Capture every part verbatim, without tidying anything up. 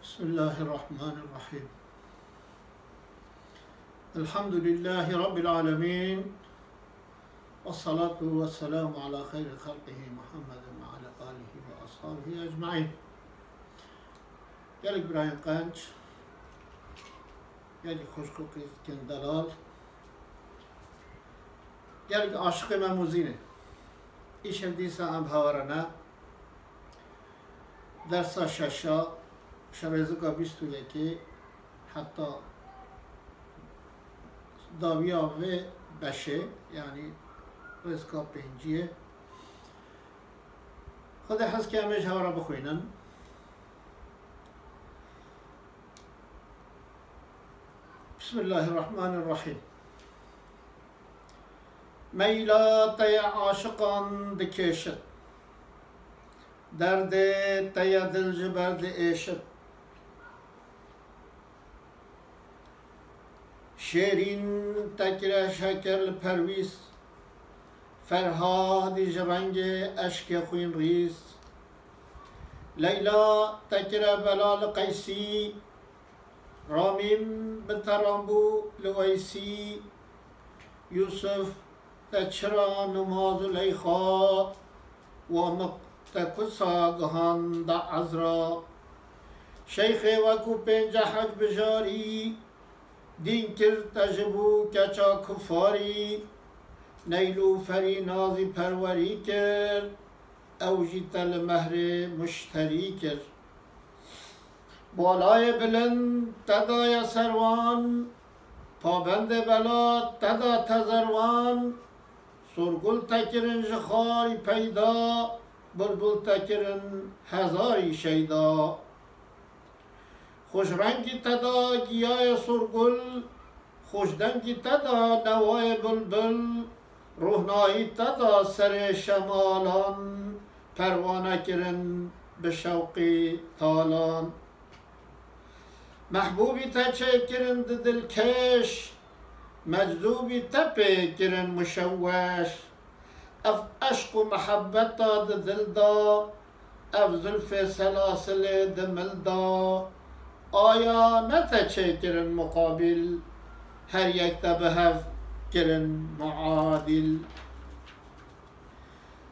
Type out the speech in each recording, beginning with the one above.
بسم الله الرحمن الرحيم. الحمد لله رب العالمين. والصلاة والسلام على خير خلقه محمد وعلى آله وأصحابه أجمعين. Gelek birayên qenc, gelek xwişk û qîzkên delal, gelek aşiqê Mem û Zînê. Îşev dîsa em bi hewa re ne. Dersa şeşa, ji rêzika bîst û yekê heta dawiya vê beşê, yanî rêzika pênciyê. Xwedê hez ke em ê ji hewa re bixwînin. Bismillahirrahmanirrahîm. Meyla te ye aşiqan dikêşit. Derdê te ye dil ji ber diêşit. Şêrîn te kire şeker li Perwîz. Ferhadî ji rengê eşkê xwîn rîz. Leyla te kire bela li Qeysî. Ramîm bi te ran bû li Weysî. Yûsif te çira nima Zuleyxa, Wamiq te kusa gihanda Ezra. Şeyxê wekû pênce hec bijarî, dîn kir te ji bo keça kufarî. Neylûferî nazî perwerî kir, ew jî te li mehrê muşterî kir. Balayê bilind te daye ser wan, pabendê bela te da tezerwan. Sorgul te kirin ji xarî peyda, bulbul te kirin hezarî şeyda. Xweşrengî te da giyayê sorgul, xweşdengî te da newayê bulbul, rohnayî te da serê şemalan, perwane kirin bi şewqî talan. Mehbûbî te çêkirin di dilkêş, meczûbî te pê kirin muşewweş. Ev eşq û mihebeta di dil da, ev zulfê selasilê di mil da. Aya ne te çêkirin muqabîl, her yek te bi hev kirin muadîl.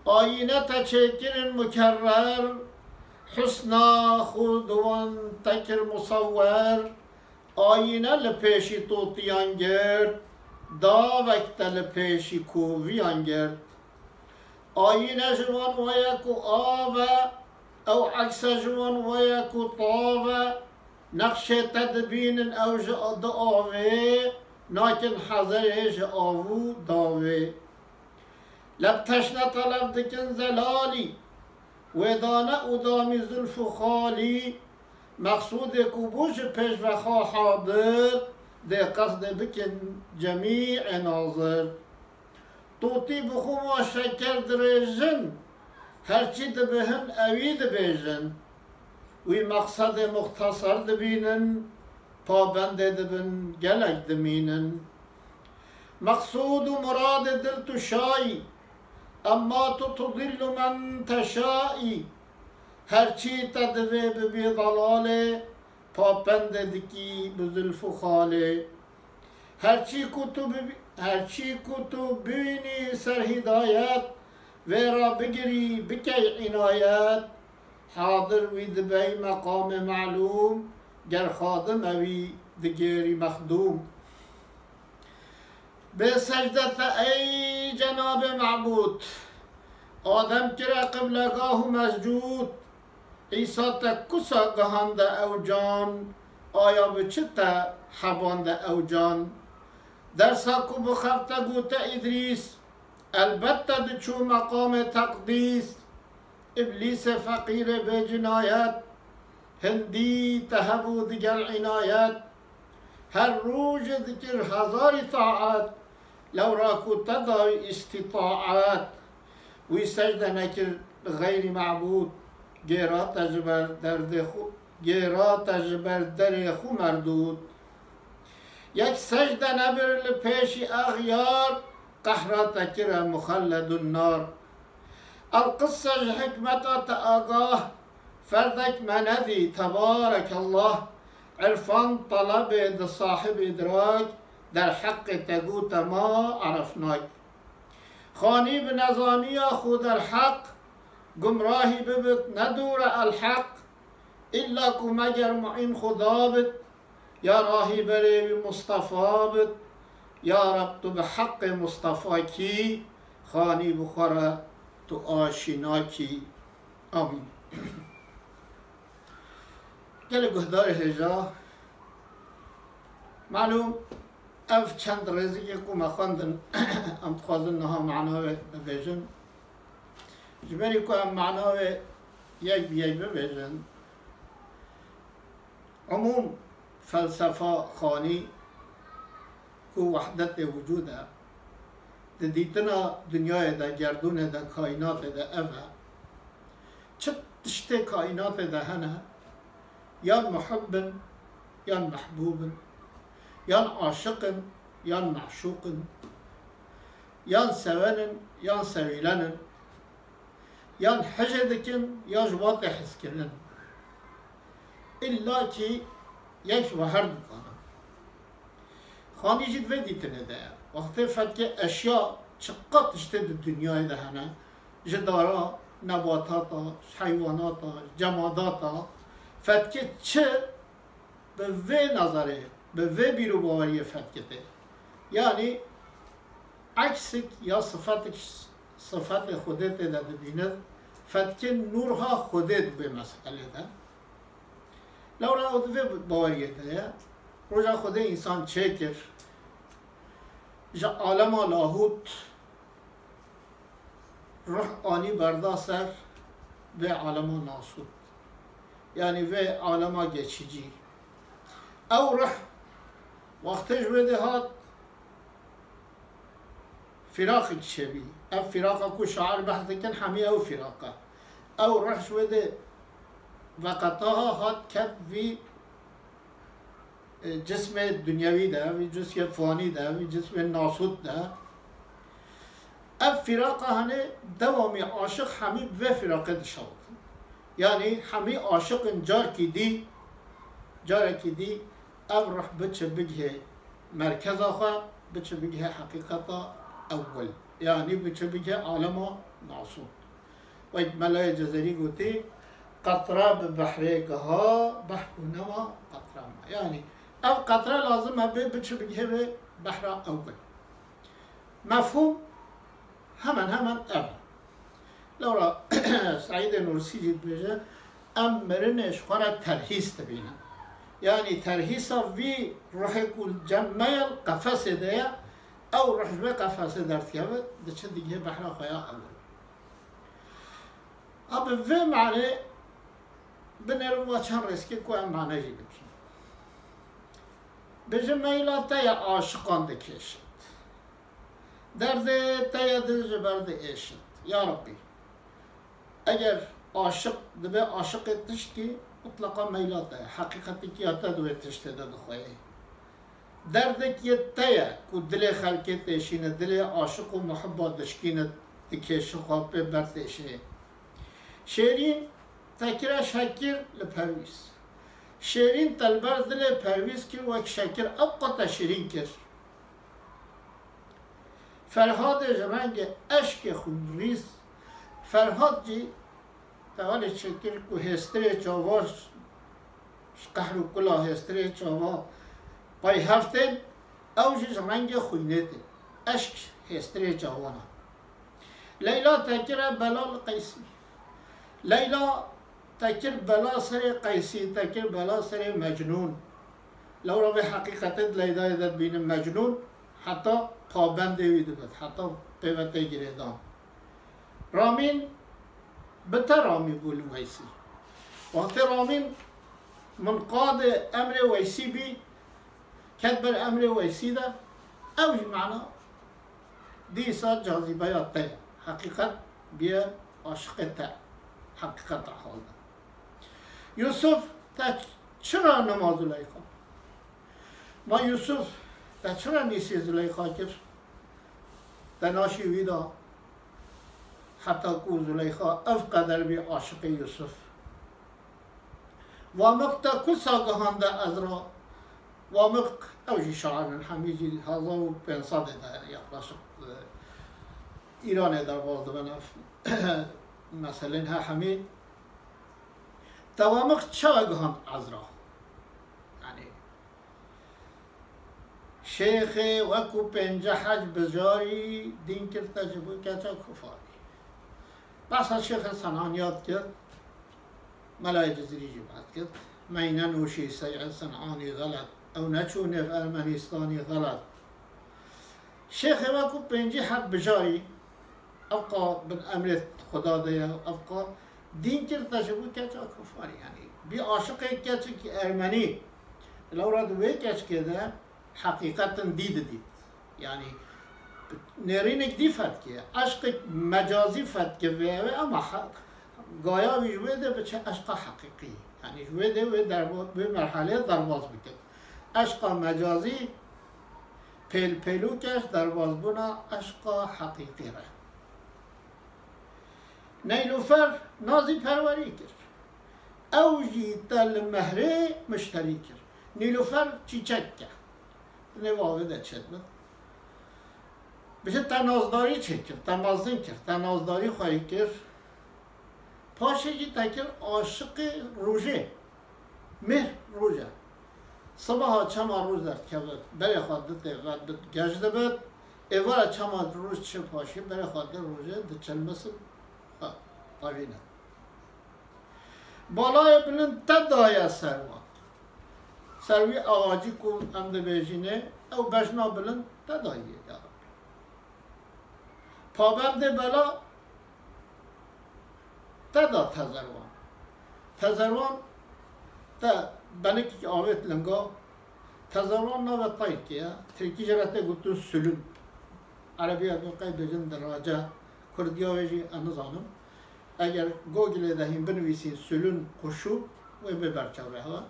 Ayîne te çêkirin mukerrer, husna xwe di wan te kir musewwer. Ayîne li pêşî totiyan girt, davek te li pêşî koviyan girt. Ayîne ji wan weye ku av e, ew ekse ji wan weye ku tav e. Nexşê te dibînin ew ji di avê, nakin hezerê ji av û davê. Leb teşne teleb dikin zelalî, wêdane û damî zulf û xalî. Mexsûdê ku bû ji pêş ve xwe hadir, dê qesdê bikin cemîê nazir. Totî bi xwe ma şeker dirêjin, herçî dibihin ewî dibêjin. Wî mexsedê muxteser dibînin, pabendê dibin gelek dimînin. Mexsûd û muradê dil tu şayî, emma tu tudillu men teşaî. Herçî te divê bibî delalê, papendê dikî bi zulf û xalê. Herçî ku tu bi-, herçî ku tu bînî ser hîdayet, vê re bigirî, bikey înayet. Hadir wî dibey meqamê melûm, ger xadim e wî digêrî mexdûm. Bê secde te ey cenabê mebûd, Adem kire qiblegah û mescûd. Îsa te kusa gihande ew can, aya bi çi te hebande ew can? Dersa ku bi xev te gote Îdrîs, elbet te diçû meqamê teqdîs. Îblîsê feqîrê bê cinayet, hindî te hebû digel înayet. Her rojê dikir hezarî taet, lewra ku te dawî îstîtaet. Wî secde nekir li xeyrî mebûd, gêra te ji ber derdê xwe, gêra te ji ber derê xwe merdûd. Yek secde nebir li pêşî exyar, qehra te kire muxelledun nar. Elqisse ji hikmeta te agah, Ferdek me nedî, tebarekellah, irfan telebê di sahibî dirak, derheqê te gote ma erefnak. Xanî bi nezaniya xwe derheq, gumrahî bibit, nedûre elheq, îlla ku meger muîn Xuda bit, ya rahîberê wî Mustefa bit, ya Reb tu bi heqê Mustefa kî, xanî bi xwe re tu aşîna kî. Amîn. Gelek guhdarê hêja, malûm ev çend rêzikê ku me xwendin, em dixwazin niha mana wê bibêjin. Ji berî ku em mana wê yek bi yek bibêjin, umûm felsefa xanî ku wehdetê wicûd e, di dîtina dinyayê de, gerdûnê de, kaînatê de ev e. Çi tiştê kaînatê de hene, yan muhibb in, yan mehbûb in, yan aşiq in, yan meşûq in, yan seven in, yan sewîlen in, yan hicê dikin, yan ji wan tê hizkirin. Îlla kî yek ji we her du kana. Xanî jî di vê dîtinê de ye. Wextê fetkê eşya çiqas tiştê di dinyayê de hene, ji dara, nebatata, ji heywanata, ji cemadata, fetkê çi bi vê nazarê, bi vê bîr û baweriyê fetkê tê. Yanî eksik ya sifetik, sifetê Xwedê tê de dibînit, fetkê nûrha Xwedê di vê meselê de. Lewra ew di vê baweriyê de ye. Roja Xwedê însan çêkir, ji alema lahût ruh anî berda ser vê alema nasût. Yanî vê alema geçicî. Ew ruh wextê ji wê dê hat, firaqek çêbî. Ev firaqa ku şair behs dikin, hemî ew firaq e. Ew ruh ji wê dê veqeta ha, hat ket vî, e, cismê dinyewî de, vî cismê fanî de, vî cismê nasût de. Ev firaqa hene dewamî aşiq hemî bi vê firaqê dişewitin. Yanî hemî aşiq in carkî dî, carekî dî ev ruh biçe bigihê merkeza xwe, biçe bigihê heqîqeta ewil. Yanî biçe bigihê alema nasût. Wek Melayê Cezerî gotî, qetre bi behrê giha, behr ku nema, qetre ma. Yanî ev qetre lazim e bê biçe bigihê vê behra ewil. Mefhûm hemen hemen ev e. Lewra Seîdê Nûrsî jî dibêje, em mirinê ji xwe re terhîs dibînin. Yanî terhîsa vî ruhê ku cem me ye, qefesê de ye, ew ruh ji vê qefesê derdikeve, diçe digihê behra xwe ya ewil. A bi vê manê binêrin va çend rêzikê ku em mane jî bikin. Bêje meyla te ye aşiqan dikêşit. Derdê te ye dil ji ber diêşit. Ya Rabbî, eger aşiq dibe aşiqê tiştî, mutleqa meyla te ye. Heqîqetîkiya te di wê tiştê de dixweyê. Derdek yê te ye ku dilê xelkê têşîne, dilê aşiq û muhibba dişkîne, dikêşe xwe pê bertêşê. Şêrîn te kire şekir li Perwîz. Şêrîn te li ber dilê Perwîz kir wek şekir, ew qat te şîrîn kir. Ferhadê ji rengê eşkê xwînrîz, Ferhad jî te welê çêkir ku hêstirê çava ji qehr û kula hêstirê çava pay hev tên, ew jî ji rengê xwînê tê. Eşk hêstirê çavan e. Leyla te kire bela li Qeysî. Leyla te kir bela serê Qeysî, te kir bela serê Mecnûn. Lewra vê heqîqetê di Leydayê de dibînin, Mecnûn heta pabendê wî dibit, heta pê ve tê girêdan. Ramîn bi te Ramî bû li Weysî. Wextê Ramîn minqadê emrê Weysî bî, ket ber emrê Weysî de, ew jî mana dîsa cazîbeya te ye. Heqîqet bîye aşiqê te. Heqîqeta hal de. Yusuf, te çira nema Zuleyxa? Ma Yusuf, te çira nîsê Zuleyxa kir? Te naşî wî da, heta ku Zuleyxa ev qeder bî aşiqê Yusuf. Wamiq te ku sa gihande Ezra? Wamiq, ew jî şair in, hemî jî hezar û pênc sedê de yaklaşık, e, Îranê derbas dibin ev meselên he hemî. Te Wamiq çawa gihand Ezra? Yani, Şêxê wekû pênce hec bijarî, dîn kir te ji bo keça kufarî. Behsa Şêxê Sen'anî ya dikir, Melayê Cizîrî jî behs kir. Meyne nûşî Seyê Sen'anî xelet, ew neçû nêv Ermenîstanî xelet. Şêxê wekû pêncî heb bijarî, evqa bin emrê Xuda de ye, evqa dîn kir te ji bo keça kufarî. Yani, bî aşiqê keçikî ermenî. Lewra di wê keçikê de heqîqetin dî didît. Yani, nêrînek dî fetkiye. Eşqek mecazî fetkiye vê ew ê, ama he-, gaya wî ji wê de biçe eşqa heqîqî. Yani, ji wê de wê derba-, wê merhelê derbas bike. Eşqa mecazî pêlpêlûk e ji derbasbûna eşqa heqîqî re. Neylûfer nazî perwerî kir. Ew jî te li mehrê mişterî kir. Nîlûfer çîçek e. Nêv avê de çêdibin. Bije te nazdarî çêkir, te mezin kir, te nazdarî xweyî kir. Paşê jî te kir aşiqê rojê. Mêhr roj e. Sibaha çema roj derdikeve, berê xwe ditê ve bi gej dibit. Êvara çema roj çi paşî, berê xwe di rojê diçilmisin, xwe tevîne. Balayê bilind te daye ser wan. Ser wî axacî ku em dibêjînê, ew bejna bilind te daye, ya Rabbi. Pabendê bela te da tezerwan. Tezerwan te benikî avêt linga. Tezerwan nave tayrkê ye. Tirkî jê re tê gotin sülün. Erebî ya qey bêjin dirace. Kurdiya wê jî ez nizanim. Eger Googleê de hîn binivîsîn sülün kuşu, wê bê ber çavrê hewa.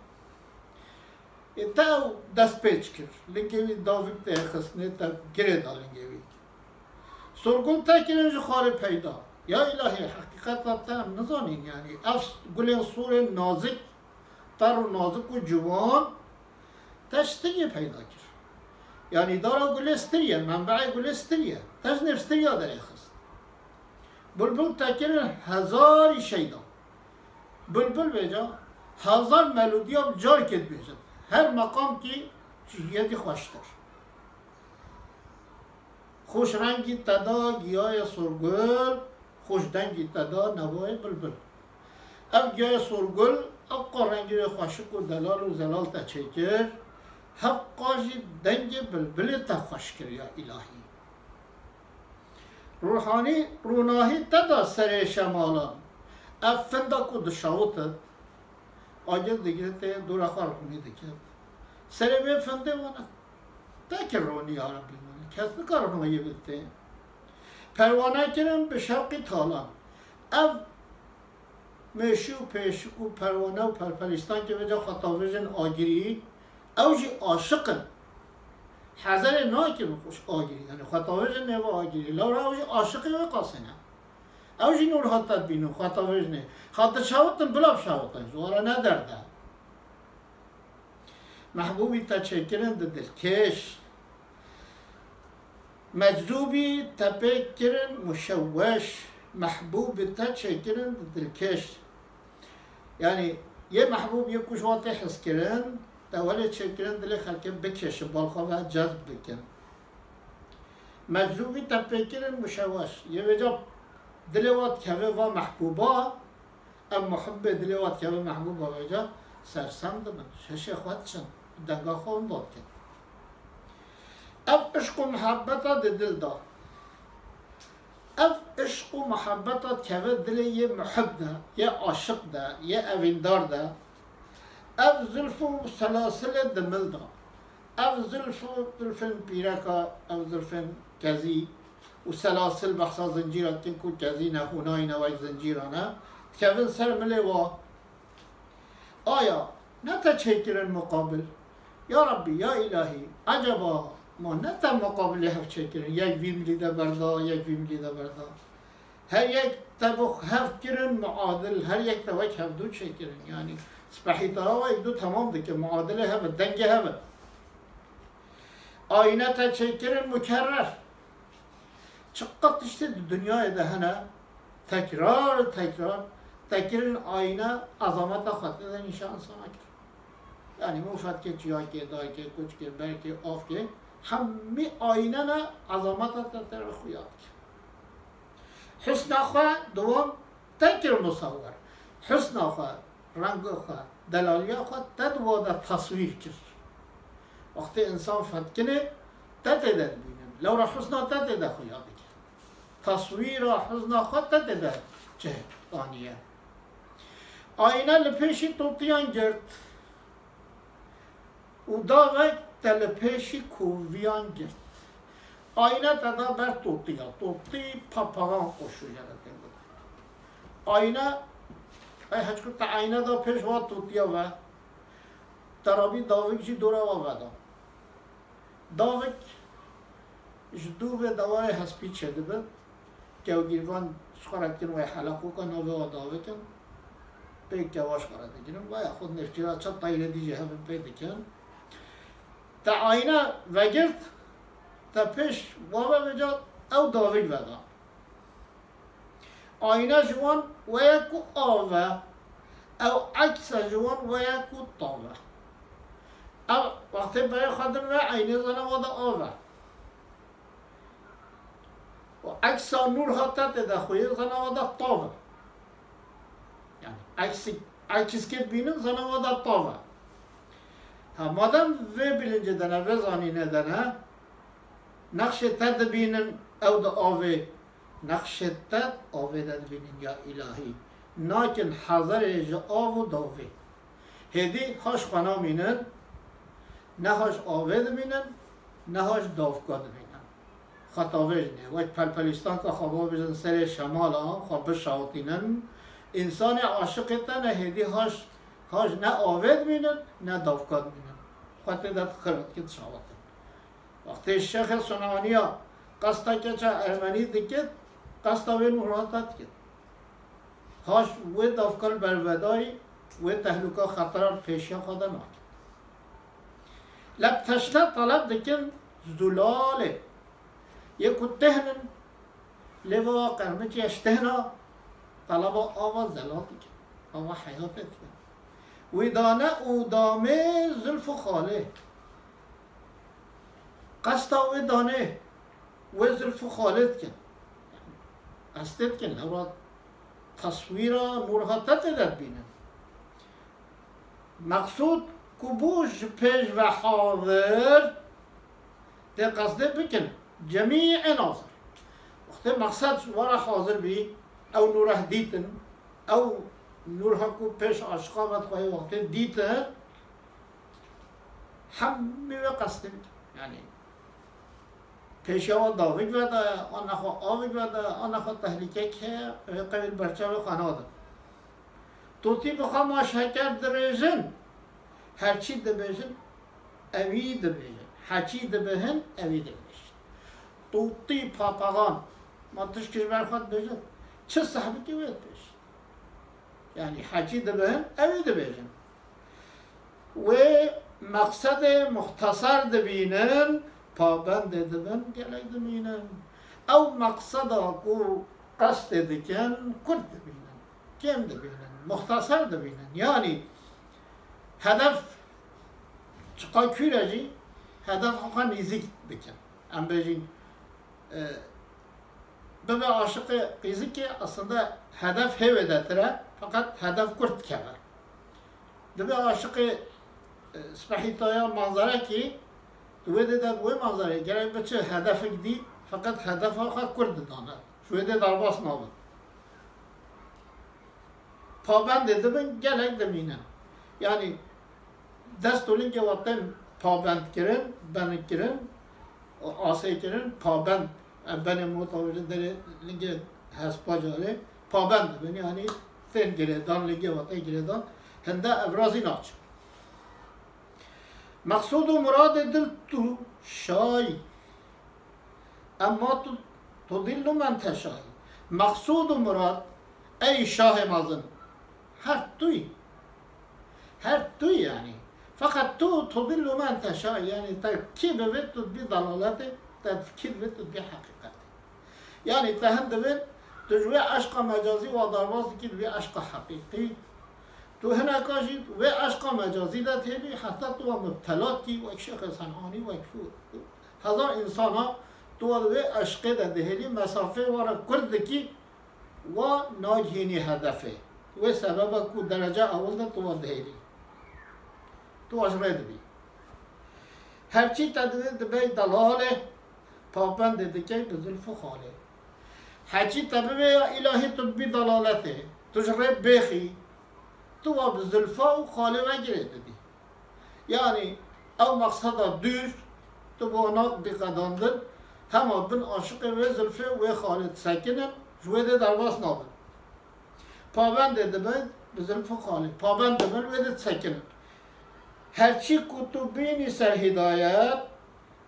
Ê te ew destpêç kir. Lingê wî davik te xistine, te girê da lingê wî. Sorgul te kirin ji xwarê peyda. Ya îlahî, heqîqeta te em nizanîn, yanî ev gulên sorên nazik, ter û nazik û ciwan, te ji stiriyê peyda kir. Yanî dara gulê stirî ye, menbeê gulê stirî ye. Te ji nêv stiriya derêxist. Bulbul te kirin hezarî şeyda. Bulbul vêca hezar melodiya bi carkê dibêjin. Her meqamkî ji yekî xweştir. Xweş rengî te da giyayê sorgul, xweş dengî te da newayê bilbil. Ev giyayê sorgul, ev qa rengê wê xweşik û delal û zelal te çêkir, hevqa jî dengê bilbilê te xweş kir ya îlahî. Ruhanî, rûnahî te da serê şemalan. Ev finda ku dişawitit, agir digirê tê dora xwe ruhnî dikir. Serê wê findê wana te kir ronî ya Rebî wana. Kes nikare ronî biditê. Perwane kirin bi şewqî talan. Ev mêşî û pêşik û perwane û perperîstan ke vêca xwe tavêjin agirî, ew jî aşiq in. Hezerê nakin xweş agirî, yanî xwe tavêjin nêva agirî. Lewra ew jî aşiqê wê qasê ne. Ew jî nûr hate dibînin, xwe tavêjinê. Xwe dişewitin, bila bişewitin, ji we re ne derd e. Mehbûbî te çêkirin di dilkêş. Meczûbî te pê kirin muşewweş. Mehbûbî te çêkirin di dilkêş. Yanî yê mehbûb yê ku ji wan tê hezkirin, te welê çêkirin dilê xelkê bikêşin, bal xwe ve cezb bikin. Meczûbî te pê kirin muşewweş. Yê vêca dilê wan dikeve va mehbûba, Ev muhibbê dilê wa dikeve mehbûba wê ca sersem dibin. Şeşê xwe diçin. Denga xwe winda dikin. Ev işq û muhebbeta di dil de. Ev işq û muhebbeta dikeve dilê yê muhib de, yê aşiq de, yê evîndar de. Ev zilf û selasilê di mil de. Ev zilf û zilfên pîreka, ev zilfên kezî û selasil behsa zincîra dikin ku kezî ne, hûnayî ne, wek zincîra ne, dikevin ser milê wa. Aya ne te çêkirin muqabil? Ya Rabbî, ya Îlahî, eceba ma ne te muqabilê hev çêkirin? Yek vî milî de berda, yek vî milî de berda. Her yek Te bi hev kirin muadil, her yek te wek hevdû çêkirin. Yanî spehîtaya wek du temam dike, muadilê hev e, dengê hev e. Ayne te çêkirin mukerrer. Çiqas tiştê di dinyayê de hene, tekrar tekrar te kirin ayne, ezameta xwe te de nîşan sana kir. Yanî min fetkê çiyakê, dayikê, kuçkê, berkê, avkê, hemî ayne ne, ezameta te te re xuya dike. Husna xwe di wan te kir musewwer. Husna xwe, renga xwe, delaliya xwe te di wa de teswîr kir. Wextê însan fetkinê te tê de dibînin. Lewra husna te tê de xuya dike. Teswîra husna xwe te tê de cih aniye. Ayne li pêşî totiyan girt. Û davek te li pêşî koviyan girt. Ayne te da ber totiya. Totî papaxan xweşû jere tê gotin. Ayne, ey heçku te ayne da pêş wa totiya ve. Te rabî davik jî dora wa veda. Davik ji dû vê dewarê hespî çêdibe. Kewgîrvan ji xwe re dikin wê heleqoka navê wa davikin. Pê kewa ji xwe re digirin. Vaya xwe nêvçira çend tayî re dî jî hev in pê dikin. Te ayna vegirt, te pêş wa ve vêca ew davik veda. Ayna ji wan weye ku av e, ew eksa ji wan weye ku tav e. Ev wextê berê xwe din ve eynê zana wa de av e. Û eksa nûr ha te tê de xuyê zana wa de tav e. Yani eksik, ekiskê dibînin zana wa de tav e. Ha, madem vê bilincê de ne, vê zanînê de ne, nexşê te dibînin ew di avê, nexşê te avê de dibînin ya îlahî. Nakin hezerê ji av û davê. Hêdî ha ji xwe namînin, ne ha ji avê dimînin, ne ha ji davka dimînin. Xwe tavêjinê, wek pelpelîstanka xwe bibêjin serê şemala, xwe bişawitînin. Însanê aşiqê te ne hêdî ha ji, ha ji ne avê dimînin, ne davka dimînin. Xwe tê de xira dike dişawitin. Wextê Şêxê Sunaniya qesta keça Ermenî dikit, qesta wê nûra te dikit. Ha ji wê davka li bervedayî, wê tehlûka xetera li pêşiya xwe de nake. Leb teşne teleb dikin zulalê. Yê ku tihnin, lê va qermiçê ji tihna teleba ava zelal dikin. Ava heyatê dikin. Wî dane û damê zilf û xalê. Qesta wê danê, wê zilf û xalê dikin. Qestê dikin, lewra teswîra nûrha te tê de dibînin. Meqsûd ku bû ji pêş ve hazir, tê qesdê bikin. Cemî ên hazir. Wextê meqsed ji we re hazir bî, ew nûreh dîtin, ew nûrha ku pêş aşiqa ve dixwayê wextê dîtin, hemî wê qestê bikin. Yani, pêşiya we davik veda, an nexwe avik veda, an nexwe tehlîkek heye, wê qewî li berçavê xwe nadin. Totî bi xwe maşeker dirêjin, herçî dibêjin, ewî dibêjin. Heçî dibihin, ewî dibêjin. Totî papaxan, ma tişkî ji ber xwe dibêjin, çi sehbikî wê dibêjin. Yani heçî dibihin, ewî dibêjin. Wê meqsedê muxteser dibînin, pabendê dibin, gelek dimînin. Ew meqseda ku qestê dikin, kurt dibînin, kêm dibînin, muxteser dibînin. Yani hedef çiqa kûr e jî, hedef xwe nêzîk bikin. Em bêjin, e, bibe aşiqê qîzikê, aslında hedef hê wê de tire, feqet hedef kurt dikeve. Dibe aşiqê, e, spehîtaya manzerekî, di wê dê de bi wê manzerê gerek biçe hedefek dî, feqet hedefa xwe kurt didane. Ji wê dê derbas nabin. Pabendê dibin, gelek dimînin. Yani dest û lingê we tên pabendkirin, benkirin, asê kirin, pabend. Em benê mota wê derê lingê hespa carê pabend dibin. Yani tên girêdan, lingê we tên girêdan. Hinde evrazî naçin. Meqsûd û muradê dil tu şayî. Emma tu tudillu men teşayî. Meqsûd û murad, ey şahê mezin, her tu yî. Her tu yî yanî. Feqet tu tudillu men teşa, yanî te kî bivê tu dibî dalaletê, te kî dibê tu dibî heqîqetê. Yanî te hin dibê tu ji wê eşqa mecazî wa derbas dikî dibî eşqa heqîqî. Tu hineka jî wê eşqa mecazî de têbî, heta tu wa mubtela dikî, wek Şêxê Sen'anî, wek hezar însana tu wa di wê eşqê de dihêlî, mesafê wa re kurt dikî, wa nagihînî hedefê. Wê sebeba ku derece ewil de tu wa dihêlî. Tu wa ji rê dibî. Herçî te divê dibey delalê, pabendê dikey bi zilf û xalê. Herçî te bibê ya îlahî tu dibî dalaletê, tu ji rê bêxî, tu wa bi zilfa û xalê ve girê didî. Yanî ew meqseda dûr, tu bi wan bî qedandin, hema bin aşiqê wê zilfê wê xalê disekinin, ji wê dê derbas nabin. Pabendê dibin bi zilf û xalê, pabend dibin wê dê disekinin. Herçî ku tu bînî ser hîdayet,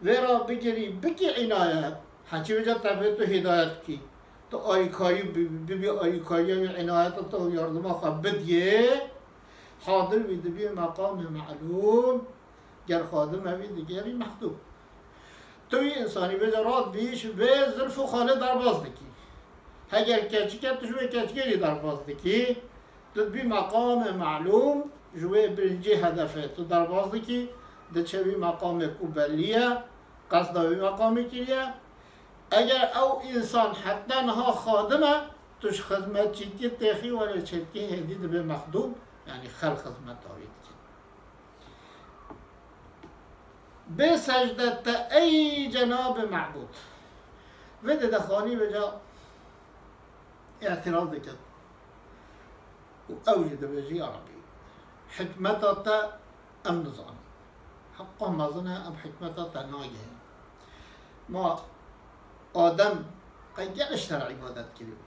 vê re bigirî, bikî înayet. Heçî vêca te bê tu hîdayet bikî. Tu alîkarî bi-, bibî alîkariya wî, înayeta te û yardima xwe bidiyê. Hadir wî dibî meqamê melûm. Ger xadim e wî digerî mehdûm. Tu wî însanî vêca radibî, ji vê zilf û xalê derbas dikî. Heger keçik e, tu ji wê keçikê jî derbas dikî. Tu dibî meqamê melûm, ji wê birincî hedefê tu derbas dikî, diçe wî meqamê ku bellî ye, qesda wî meqamê kiriye. Eger ew însan heta niha xadim e, tu ji xizmetçîtiyê têxî were çêdikî, hêdî dibe mexdûm, yanî xelq xizmeta wî dikin. Bê secde te ey cenabê mebûd. Vê dê de xanî vêca îtiraz dikin. Û ew jî dibêje, ya Rebî, hikmeta te em nizanin. Heqa mezin e, em hikmeta te nagihînin. Ma Adem qey gelek ji te re îbadet kiribû.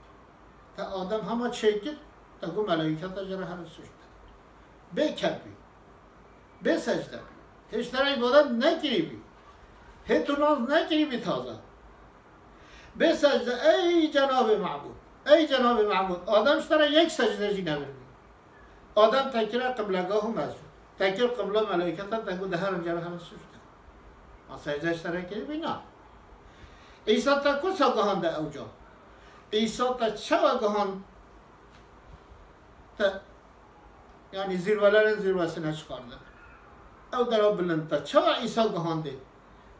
Te Adem hema çêkir, te got melaîketa jê re herin sucde. Bê kevbî. Bê secde bî. Hê ji te re îbadet nekirîbî. Hê tu nas nekirîbî taze. Bê secde, ey cenabê mebûd. Ey cenabê mebûd. Adem ji te re yek secde jî nebiribî. Adem te kire qiblegah û mescûd. Te kir qibla, melaîketa te got de herin jê re herin sucde. Ma secde ji te re kiribî? Na. Îsa te kusa gihande ewca? Îsa te çawa gihand? Te Yanî zîrvelerên zîrvesine çiqardi. Ew dera bilind te çawa Îsa gihandê?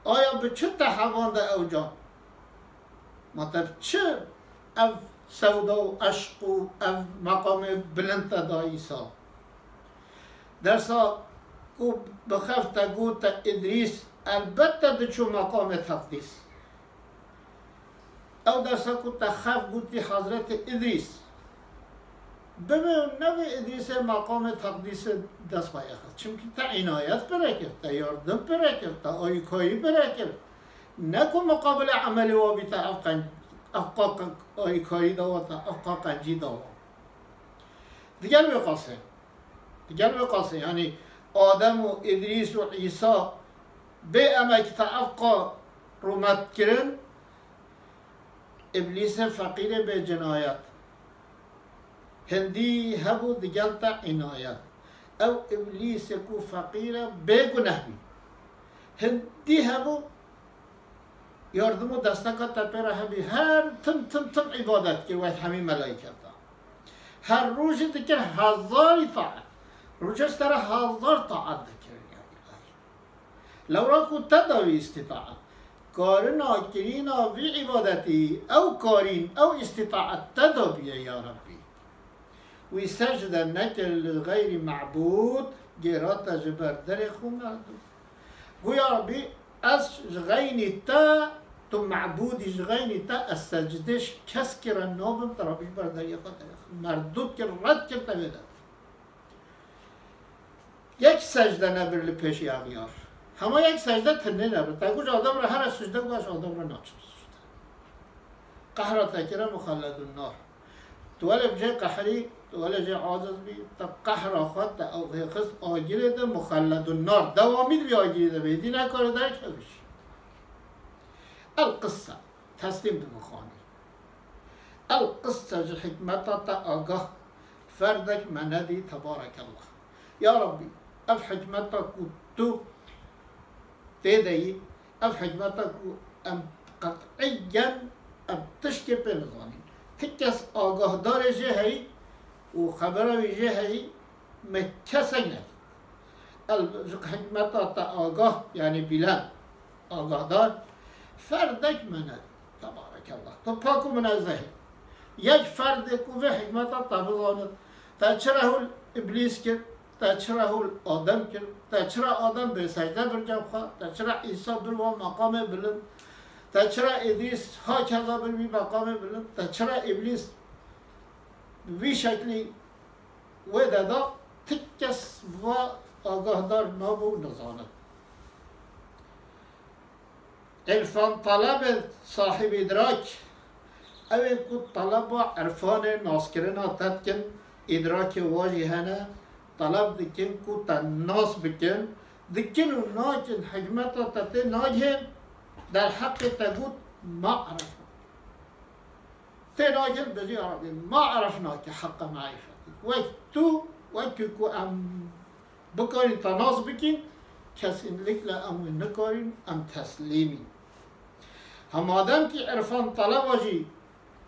Aya bi çi te hevande ewca? Ma te bi çi ev sewda û eşq û ev meqamê bilind te da Îsa? Dersa ku bi xev te got te Îdrîs, elbet te diçû meqamê teqdîs. Ew dersa ku te xev gotî Hezretê Îdrîs, bivê û nevê Îdrîsê meqamê teqdîsê dest xwe yê xist. Çimkî te înayet pire kir, te yardim pire kir, te ayîkayî pire kir. Ne ku muqabilê emelê wa bî te ev qen-, ev qa-, qa-, ayîkayî dawa te, ev qa qencî dawa. Digel wê qasê. Digel wê qasê, yanî Adem û Îdrîs û Îsa bê emekî te ev qa rûmet kirin, Îblîsê feqîrê bê cinayet. Hindî hebû digel te înayet. Ew Îblîsê ku feqîr e bê guneh bî. Hindî hebû yardim û desteka te pê re hebî, her tim, tim, tim îbadet kir wek hemî melaîketa. Her rojê dikir hezarî taet. Rojê ji te re hezar taet dikir, ya îlahî. Lewra ku te dawî îstîtaet. Karina kirîna vî îbadetî, ew karîn, ew îstîtaet te dabiye, ya Rebbî. Wî secde nekir li xeyrî mebûd, gêra te ji ber derê xwe merdû. Got, ya Rebbî, ez ji xeynî te, tu mebûdî ji xeynî te, ez secdê ji keskî re nabim, te Rebbî ji ber deriyê xwe derê xwe merdû kir, red kir te vê de. Yek secde nebir li pêşî axyar. Hema yek secde tinê nebir. Te got ji Adem re here sucde, got ez ji Adem re naçim sucde. Qehra te kire muxelledun nar. Tu welê bi jê qehrî, tu welê jê aciz bî, te qehra xwe te ew hêxist agirê de muxelledun nar. Dewamî di vî agirê de bê, dî nekare derkevî jî. El qissa. Teslîm dibin Xanî. El qisse ji hikmeta te agah ferdek me nedî, tebarekellah. Ya Rabbî, ev hikmeta ku tu tê de yî, ev hikmeta ku em qet'iyen em tişkê pê nizanîn. Ti kes agahdarê jê heyî û xebera wî jê heyî, me kesek nedît. El ji hikmeta te agah, yanî bîlen, agahdar, ferdek me nedît. Tebarekellah. Tu pak û munezzeh î. Yek ferdê ku vê hikmeta te bizanit. Te çira hûl Îblîs kir? Te çira hûl Adem kir? Te çira Adem bê secde bir cem xwe? Te çira Îsa bir wan meqamê bilind? Te çira Îdrîs hakeza bir wî meqamê bilind? Te çira Îblîs bi vî şeklî wê de da? Ti kes va agahdar nabû, nizanit. Îrfan taleb e, sahib îdrak. Ew ê ku taleba îrfanê, naskirina te dikin, îdrakê wa jî hene, taleb dikin ku te nas bikin, dikin û nakin, hikmeta te tê nagihên, derheqê te got, ma erefna. Tê nagihên, bêjî, ya Rabbî, ma erefnake heqqa marîfetî. Wek tu, wekî ku em bikarîn te nas bikîn, kesînlikle em wê nikarîn, em teslîm în. Ha madem kî îrfan taleba jî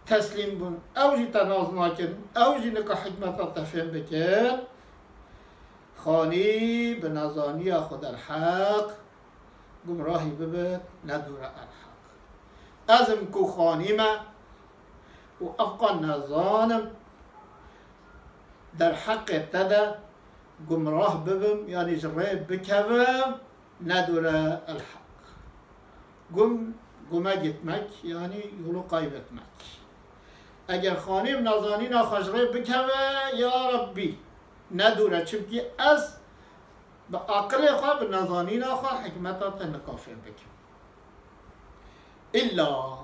teslîm bûn, ew jî te nas nakin, ew jî nika hikmeta te fêm bikin, xanî bi nezaniya xwe derheq gumrahî bibit, nedûre elheq. Ez im ku xanî me û efqan nezan im, derheqê te de gumrah bibim, yanî ji rê bikevim, nedûre elheq. Gum, gume gitmek, yanî yolu kaybetmek. Eger xanî bi nezanîna xwe ji rê bikeve, ya Rabbî, nedûre, çimkî ez bi aqilê xwe, bi nezanîna xwe hikmeta te nika fêm bikim. Îlla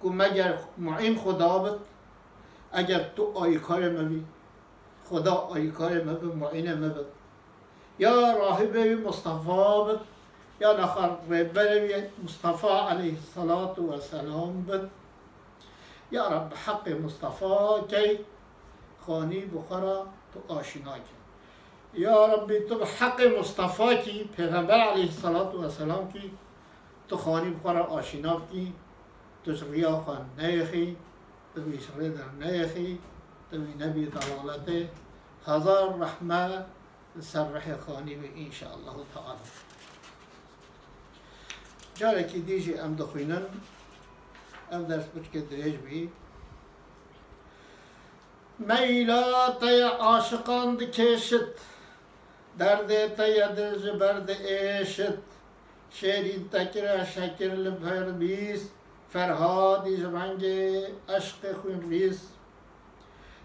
ku meger muîn Xuda bit, eger tu alîkarê me bî, Xuda alîkarê me bi, muînê me bi. Ya rahibê wî Mustafa bit, ya naxwe rêberê wî Mustafa aleyhisselatu vesselam bit. Ya Reb, bi heqê Mustafa key xanî bi xwe re tu aşîna kî. Ya Rabbî, tu bi heqê Mustafa kî, Pêxember aleyhisselatu vesselam kî, tu xanî bi xwe re aşîna bikî, tu ji riya xwe neyêxî, tu wî ji rê derneyêxî, tu wî nebî delaletê. Hezar rehme li ser rihê xanî be, înşaallahu teala. Carekî dî jî em dixwînin, ev ders piçkê dirêj bî. Meyla te ye aşiqan dikêşit, derdê te ye dil ji ber diêşit. Şêrîn te kire şekir li ber bîst, Ferhadî ji rengê eşqê xwînrîz.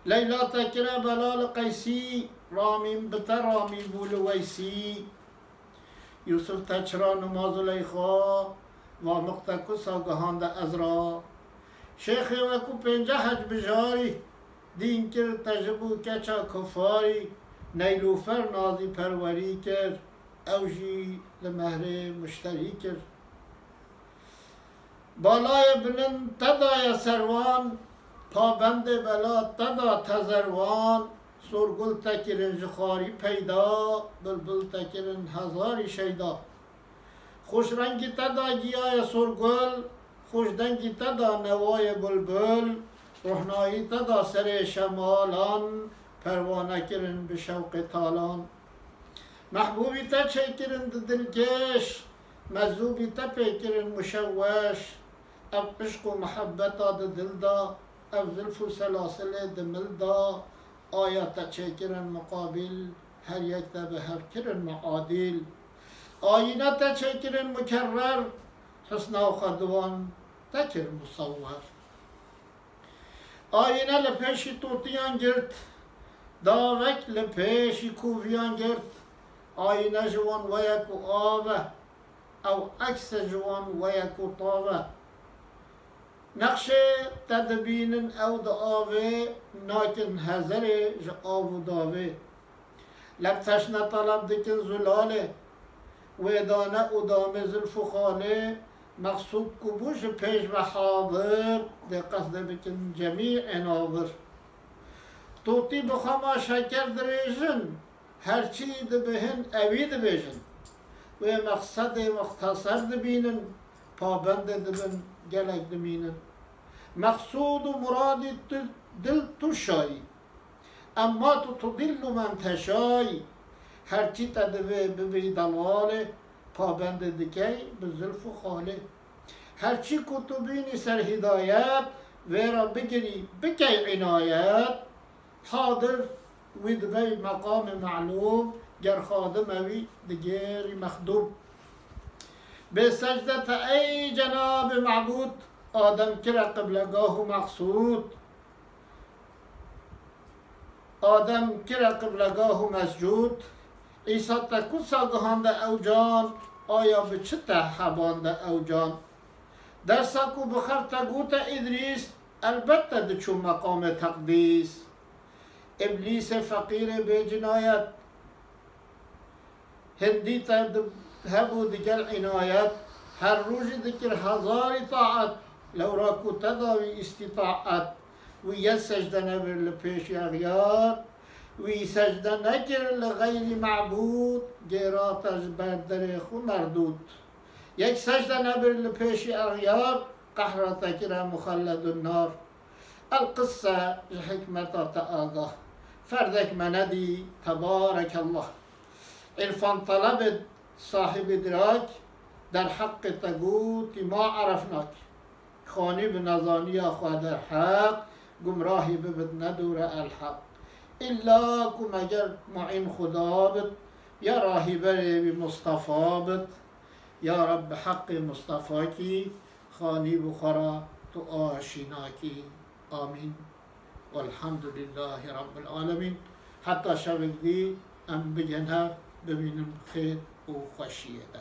Leyla te kire bela li Qeysî, Ramîn bi te ramî bû li Weysî. Yûsif te çira nima Zuleyxa, va miq te kusa gihande Ezra. Şêxê we ku pênceh hec bijarî, dîn kir te ji bo keça kufarî, Neylûfer nazî perwerî kir, ew jî li mehrê muşterî kir. Balayê bilind te daye serwan, pabendê bela te da tezerwan, sorgul te kirin ji xwarî peyda, bilbil te kirin hezarî şeyda. Xweş rengî te da giyayê sorgul, xweş dengî te da newayê bulbul, rohnayî te da serê şemalan, perwane kirin bi şewqê talan. Mehbûbî te çêkirin di dilkêş, mezûbî te pê kirin muşewweş. Ev îşq û mihebbeta di dil da, ev zilf û selasilê di mil da, aya te çêkirin muqabîl, her yek te bi hev kirin muadîl. Ayîne te çêkirin mukerrer, husna xwe di wan te kir musewwer. Ayîne li pêşî totiyan girt, davek li pêşî koviyan girt. Ayîne ji wan weye ku av e, ew eks e ji wan weye ku tav e. Nexşê te dibînin ew di avê, nakin hezerê ji av û davê. Leb teşne teleb dikin zulalê, wê dane û damê zilf û xalê, Mexsûd ku bû ji pêş ve hadir, dê qesdê bikin cemî ênavir. Tûtî bi xema şeker dirêjin, her çî dibihin ewî dibêjin. Wê mexsedê mixteser dibînin, pabendê dibin gelek dimînin. Mexsûd û muradî tu, dil tu şayî. Emma tu tudillu men teşayî. Her çî te divê bibî delalê, pabendê dikey bi zilf û xalê. Her çî ku tu bînî ser hidayet, vê re bigirî, bikey inayet. Hadir wî dibey meqamê melûm, ger xadim e wî digêrî mexdûm. Bê secde te ey cenabê mebûd, Adem kire qiblegah û mexsûd. Adem kire qiblegah û mescûd. Îsa te kusa gihande ew can, aya bi çi te hebande ew can? Dersa ku bi xer te gote Îdrîs, elbet te diçû meqamê teqdîs. Îblîsê feqîrê bê cinayet, hindî te di-, hebû digel inayet, her rojî dikir hezarî taet, lewra ku te dawî îstîtaet, wî yek secde nebir li pêşî exyar, wî secde nekir li xeyrî mebûd, gêra te ji ber derê xwe merdûd. Yek secde nebir li pêşî exyar, qehra te kire muxelledun nar. El qisse ji hikmeta te agah, ferdek me nedî, tebarekellah. Îrfan telebê sahib îdrak, derheqê te gotî ma erefnak. Xanî bi nezaniya xwe derheq, gumrahî bibit nedûre elheq. Îlla ku meger muîn Xuda bit, ya rahîberê wî Mustafa bit. Ya Reb, bi heqê Mustafakî, xanî bi xwe re tu aşînakî. Amîn. Welhamdulillahî Rabbil Alemîn. Heta şevek dî em bigihên hev, bimînin bi xêr û xweşiyê de.